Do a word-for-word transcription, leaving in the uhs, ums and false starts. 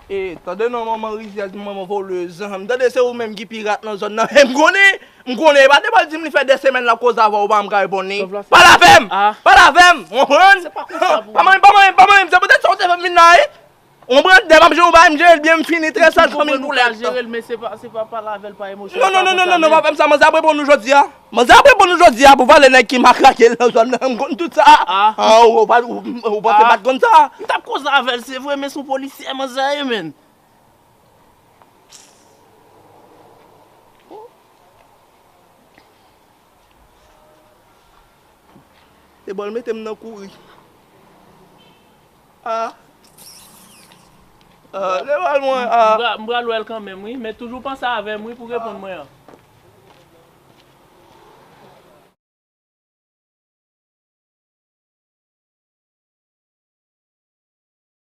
E, tande non, manman rizyèz, manman volèz. M tande se ou menm ki pirat nan zòn nan. E, m konnen, m konnen. E pa devan l di m li fè de semèn l ap koze avè w, ou pa janm ka reponn li. Pale avè m! Pale avè m! Ou konprann? Pa manyen, pa manyen, pa manyen. Se poutèt sa ou te fè m vin la, wi. Ou konprann? Dèyè m ap jere w, ba m jere l byen, m fini trè sal, fanmi l pou lè. Jere l, men se pa, se pa pale avè l pa emosyon. Non, non, non, non, non, non, pa fè m sa, manzè ap reponn ou jodi a. Manzè ap reponn ou jodi a pou valè nèg ki matrake l nan zòn nan, m konn tout sa. Ah, ou, ou pa, ou, ou panse m pa t konn sa? M t ap koze avè l, se vre, men se yon polisyè manzè ye, menn. Se bò l mete m nan kouri. Ah. Ah, se bò l mwen, ah. M pral wè l kanmenm, wi, men toujou panse avè m, wi, pou reponn mwen an.